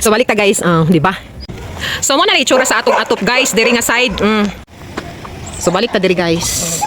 So balik ta, guys, di ba? So mo na itsura sa atong atop, guys, diri nga side. So balik ta diri, guys.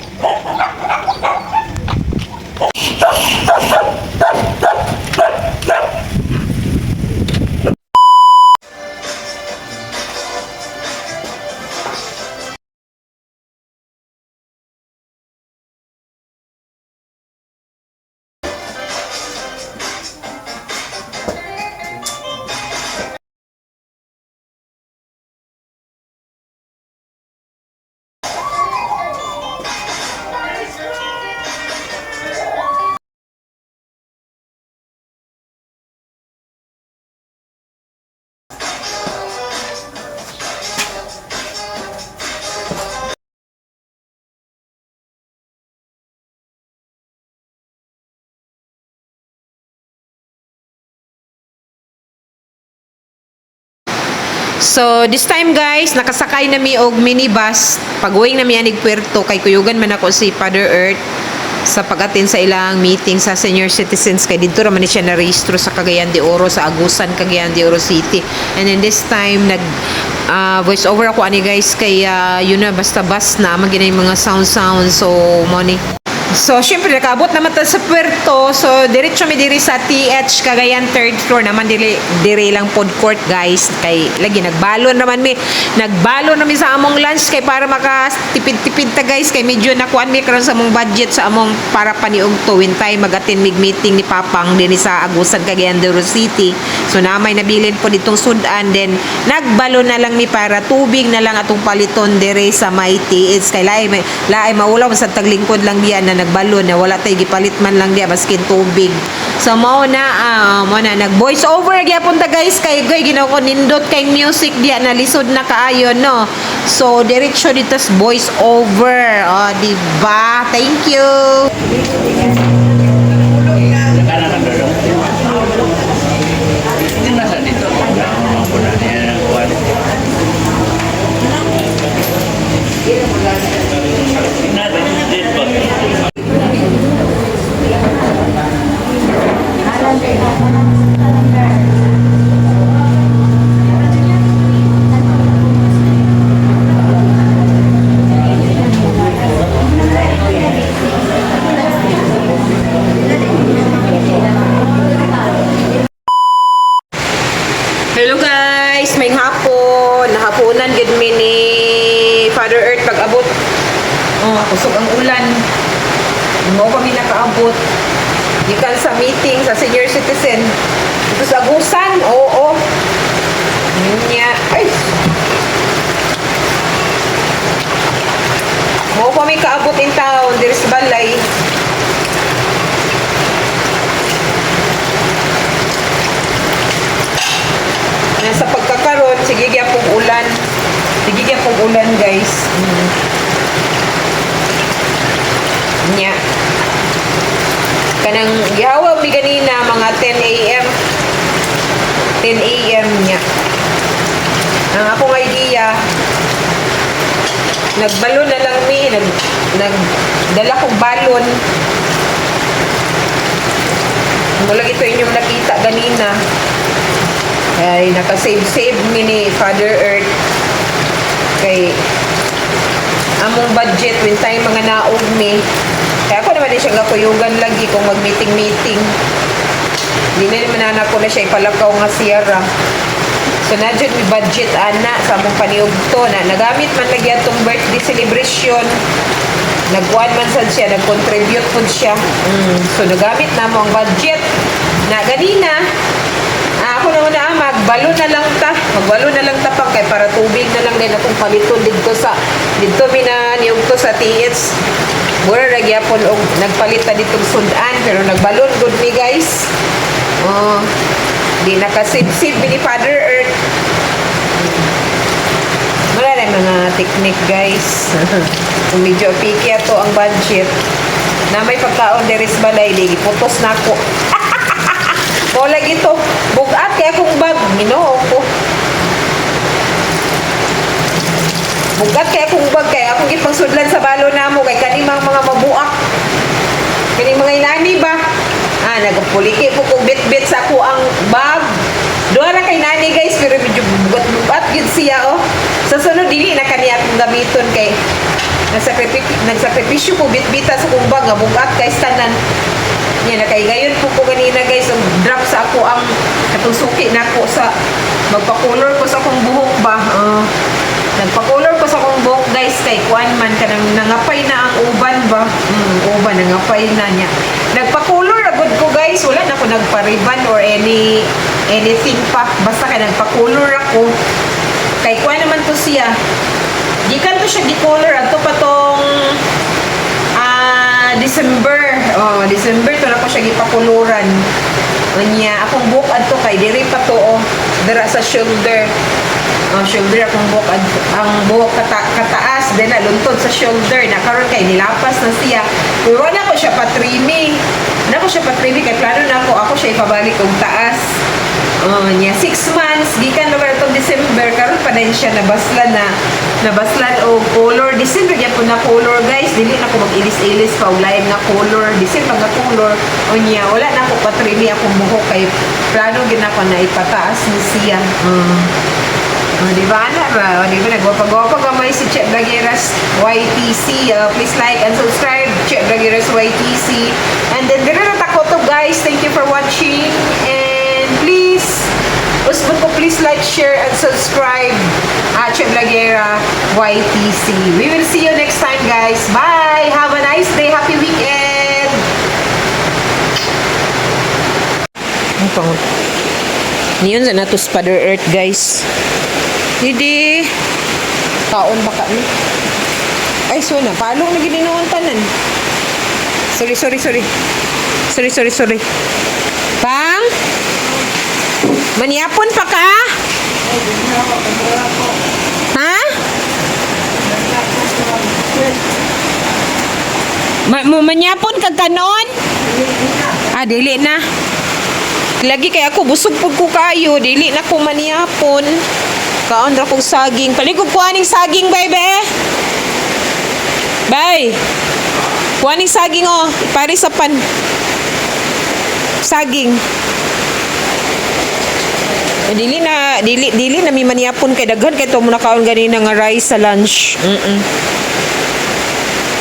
So this time, guys, nakasakay na mi og minibus. Pag-uwing na mi anig Puerto kay kuyugan man ako si Father Earth sa pag-attend sa ilang meeting sa senior citizens kay didto ra man ni siya narehistro sa Cagayan de Oro, sa Agusan, Cagayan de Oro City. And then this time nag voice over ako ani, guys, kay yun na basta bus na man yung mga sound sound, so mo ni. So, syempre, nakaabot naman ta sa Puerto. So, diretso mi diri sa TH Cagayan third floor naman diri, diri lang food court, guys. Kay lagi nagbalon naman mi. Nagbalon namin sa among lunch kay para makatipid-tipid ta, guys, kay medyo nakuan mi karon sa among budget sa among para paniug to when time mag-attend mig meeting ni Papang dinhi sa Agusan, Cagayan de Oro City. So, na may nabilin po ditong sudan, then nagbalon na lang mi para tubig na lang atong paliton diri sa may TH kay laay may laay maulaw sa taglingkod lang diyan na nagbalon na wala tay gipalit man lang diya maskin tubig. So mao na nag voice over gyapon ta, guys, kay gay ginawa ko nindot kay music diya na lisod na kaayo, no. So diretso dito sa voice over. Oh, di ba? Thank you. Nakanan ang dolo. Hindi nasa dito. Nauna ko na niya ang kuwan. Nasa dito. Hello guys, may hapon. Nahaponan gid mi ni Father Earth pag abot. Oh, kusog ang ulan. Mo kami nakaabot. Gikan sa meeting sa senior citizen. Dito sa Agusan, oo. Yun niya. Ay! Mo kami kaabot in town, diri sa balay. Nasa pagkakaroon, sige gyapong ulan. Sige gyapong ulan, guys. Nya. Kanang gihawa mi ganina mga 10 a.m. 10 a.m. nya. Ang akong idea, nagbalon na lang mi, nagdala kong balon. Mula ito inyong nakita ganina. Ay, naka-save-save mi ni Father Earth. Kay, among budget, when time mga naog mi. Kaya ako naman din siya gakuyugan lagi kung mag-meeting-meeting. Hindi na naman anak ko na siya ipalakaw nga siyara. So, na dyan may budget, ana, sa among paniugto na nagamit man lagi atong birthday celebration. Nagkuan man sad siya, nag-contribute po siya. So, nagamit na mo ang budget. Na ganina, ako naman na, magbalo na lang ta. Magbalo na lang ta pang kay para tubig na lang din atong paliton didto sa didto mi na niugto sa TH. Mura ra gyapon og nagpalit ta ditong sudan pero nagbalon gud mi, guys. Oh, di nakasibsib ni Father Earth. Wala na yung mga technique, guys. Kung medyo picky ato ang budget. Na may pagkaon diri sa balay, di putos na ako. Mo lagi to. Bugat kay akong bag. Ginoo ko. Bugat kay akong bag kay akong gipangsudlan sa balo namo kay kanimang mga mabuak. Kaning mga inani ba? Ah, nagpuliki po kong bit-bit sa ako ang bag. Duha ra kay nani, guys, pero medyo bugat-bugat gyud siya, oh. Sa sunod, dili na kaniya akong gamiton kay nagsakripisyo ko bitbita sa kong bag nga bugat kay tanan. Yan, nakaigayon po ko ganina, guys, og drop sa ako ang katong suki nako sa magpa-color ko sa akong buhok ba. Nagpa-color ko sa akong buhok, guys, kay kuan man kanang nangapay na ang uban ba. Uban nangapay na niya. Nagpa-color agad ko, guys, wala na ko nagpa-ribbon or anything pa. Basta kay nagpa-color ako. Kay kuan naman to siya. Gikan to siya gi-color adto pa tong December. Oh, December to na ko siya gipakuluran. Unya, akong buhok adto kay diri pa to, oh, dira sa shoulder. Oh, shoulder akong buhok adto, ang buhok kataas then na luntod sa shoulder na karon kay nilapas na siya. Pero wala ko siya pa-trimming. Wala ko siya pa-trimming kay plano na ako ako siya ipabalik og taas. Oh, niya 6 months gikan lugar itong December, karon pa din siya nabaslan na nabaslan og color. December gyapon na color, guys. Dili na ko mag-ilis-ilis pa og lain nga color. December nga color. Unya wala na ko pa-trimmy akong buhok kay plano gyud nako na ipataas ni siya. Oh, di ba ana ba? Oh, di ba nagwapa-gwapa gamay si Che Blageras YTC. Please like and subscribe, Che Blageras YTC. And then diri na ta ko to, guys. Thank you for watching and please usbon ko, please like, share and subscribe, Che Blagera YTC. We will see you next time, guys. Bye. Have a nice day. Happy weekend. Ang pangot. Niyon sa nato Father Earth, guys. Didi. Kaon baka ni. Ay, so na. Palong na gininuon tanan. Sorry, sorry, sorry. Sorry, sorry, sorry. Pang? Maniapon pa ka? Ha? Mo manyapon ka kanon? Ah, dili na. Lagi kay ako busog pud ko kayo, dili na ko maniapon. Kaon ra kog saging. Paligog kuaning saging, baby. Bay. Kuaning saging, oh, pare sa pan. Saging. Eh, dili na dili dili na mi maniapon kay daghan kay to mo nakaon ganina nga rice sa lunch.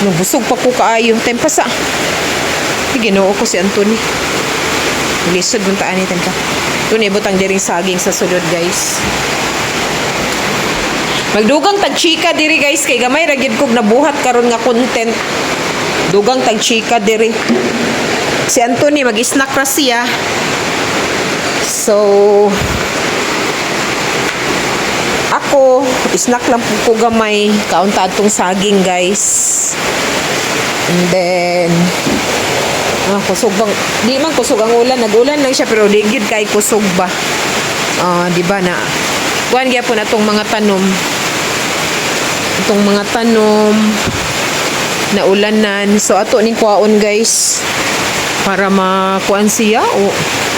Nabusog pa ko kaayo. Time pa sa. Ay, Ginoo ko si Anthony. Lisod mong taan ni time pa. Ito na ibutang diring saging sa sulod, guys. Magdugang tag chika diri, guys, kay gamay ra gyud kog nabuhat karon nga content. Dugang tag chika diri. Si Anthony mag-snack ra siya. So ako, snack lang po ko gamay. Kaunta atong saging, guys. And then, kusog bang, di man kusog ang ulan. Nag-ulan lang siya, pero di gyud kay kusog ba. Ah, di ba na? Kuan gyapon atong mga tanom. Itong mga tanom na ulanan. So, ato ning kuwaon, guys, para makuan siya o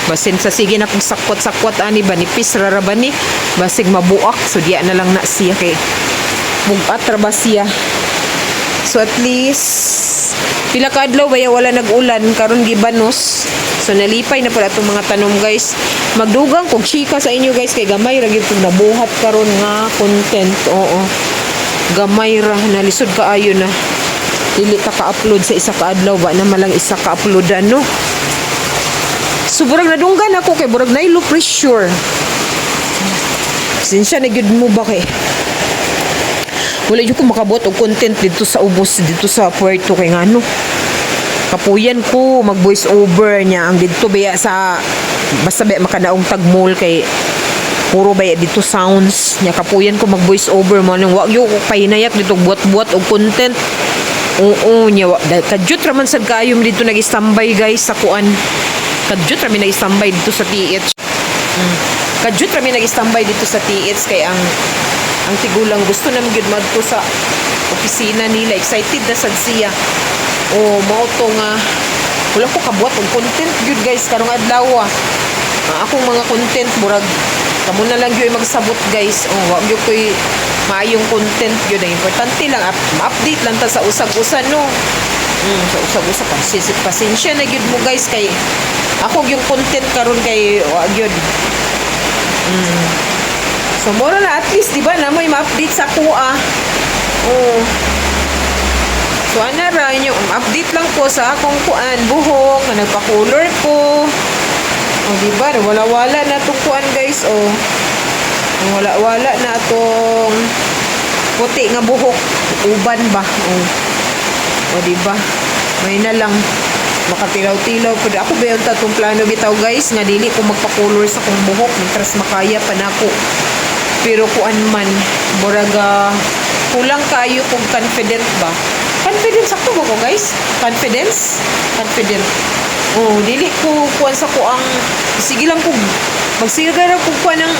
basin sa sige na kung sakwat-sakwat ani ba, nipis ra ra ba ni, basig mabuak, so diya na lang na siya kay bugat ra ba siya. So at least pila ka adlaw baya wala nag-ulan, karon gibanos, so nalipay na pala itong mga tanom, guys. Magdugang kog chika sa inyo, guys, kay gamay ra gyud kog nabuhat karon nga content. Oo, gamay ra, nalisod kaayo na dili ta ka-upload sa isa ka adlaw ba na malang isa ka upload ano. So burag nadunggan ako kay burag naay low pressure. Pasensya na gyud mo ba kay wala jud ko makabuot og content dito sa ubos dito sa Puerto kay ngano kapuyan ko mag voice over niya ang didto baya sa basta baya makadaong tag mall kay puro baya dito sounds niya. Kapuyan ko mag voice over mo nang wa gyud ko pahinayat dito buhat-buhat og content. Oo niya wa kadyot ra man sad kaayo dito nag-standby, guys, sa kuan. Kadyot ra mi nag-standby dito sa TH. Kadyot ra mi nag-standby dito sa TH kay ang tigulang gusto na gyud madto sa opisina nila. Excited na sad siya. O mao to nga wala ko kabuhat og content gyud, guys, karong adlaw. Ang akong mga content murag kamo na lang gyud magsabot, guys. Oh, wa gyud koy maayong content gyud. Ang importante lang ma-update lang ta sa usag-usa, no. Sa usag-usa, pasensya na gyud mo, guys, kay ako yung content karon kay wa gyud. So mura na at least, di ba, na mo'y ma-update sa kuha. Oh. So ana ra inyo update lang ko sa akong kuan buhok nga nagpa-color ko. Oh, di ba? Wala-wala na tong kuan, guys, oh. Wala-wala na tong puti nga buhok. Uban ba? Oh. O, di ba? May na lang makatilaw-tilaw pud ako ba yung tatong plano bitaw, guys, nga dili ko magpa-color sa kong buhok mintras makaya pa nako. Pero kuan man, muraga kulang kayo kung confident ba. Confident sakto ba ko, guys? Confidence? Confident. Oh, dili ko kuan sa ko ang sige lang ko magsige ra ko kuan ng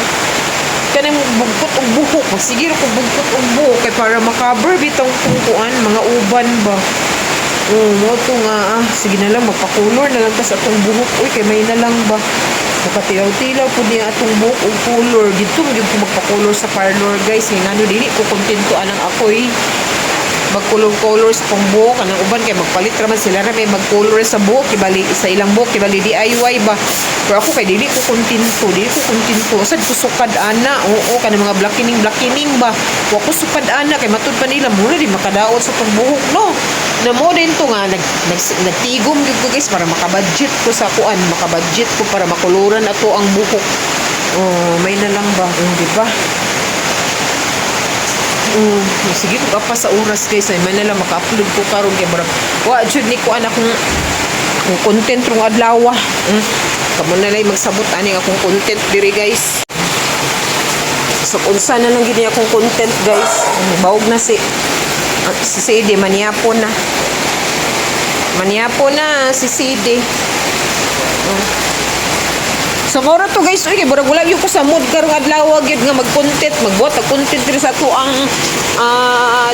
kanang bugkot og buhok, magsige ra ko bugkot og buhok kay para makover bitong kung kuan mga uban ba. Oh, mo to nga ah, sige na lang, magpa-color na lang ta sa atong buhok. Uy, kay may na lang ba. Makatilaw-tilaw pud niya atong buhok og color. Didto gyud ko magpa-color sa parlor, guys. Kay ngano dili ko kontento anang ako'y magkulong-color sa kong buhok anang uban kay magpalit ra man sila ra may mag-color sa buhok kibali sa ilang buhok kibali DIY ba. Pero ako kay dili ko kontento, dili ko kontento sad ko sukad ana. Oo, kanang mga blackening blackening ba, wa ko sukad ana kay matud pa nila mura di makadaot sa tong buhok, no? Na mo din to nga nag, nag nagtigom gyud ko, guys, para makabudget ko sa kuan, makabudget ko para makuluran ato ang buhok. Oh, may na lang ba? Oh, di ba? Sige ko pa sa oras, guys, ay man na lang maka-upload ko karon kay murag wa jud ni ko anak akong akong content rong adlaw. Kamo na lang magsabot ani akong content diri, guys. So unsa na lang gid ni akong content, guys. Bawog na si si CD maniapon na. Maniapon na si CD. So mora to, guys, uy, kay murag wala gyud ko sa mood karong adlaw gyud nga mag-content, magbuhat og content diri sa ato ang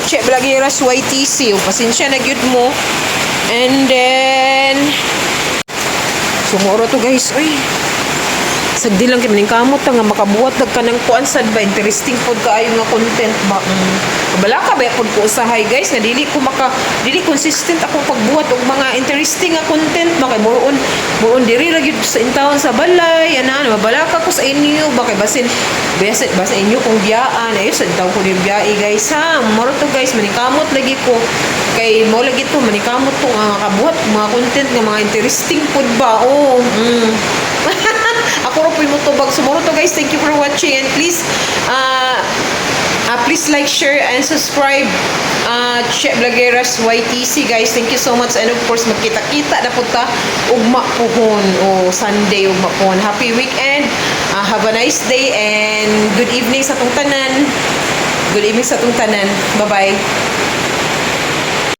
Che Blagiras YTC. O, pasensya na gyud mo. And then so mora to, guys, uy. Sagdi lang kay maning kamot ta nga makabuhat dag kanang kuan sad ba, interesting pod kaayo nga content ba. Kabala ka ba pod ko usahay, guys, nga dili ko maka dili consistent akong pagbuhat og mga interesting nga content ba kay moron moron diri ra gyud sa intawon sa balay ana, mabalaka ko sa inyo ba kay basin basin basta inyo kong biyaan ayo sa intawon ko din biyai, guys, ha. Moro to, guys, manikamot lagi ko kay mo lagi to manikamot to nga makabuhat mga content nga mga interesting pod ba. Oh. Ako ra po'y motubag. So, moro to, guys. Thank you for watching. And please, please like, share, and subscribe. Che Blageras YTC, guys. Thank you so much. And of course, magkita-kita na po ta ugma puhon o Sunday ugma puhon. Happy weekend. Have a nice day and good evening sa tong tanan. Good evening sa tong tanan. Bye-bye.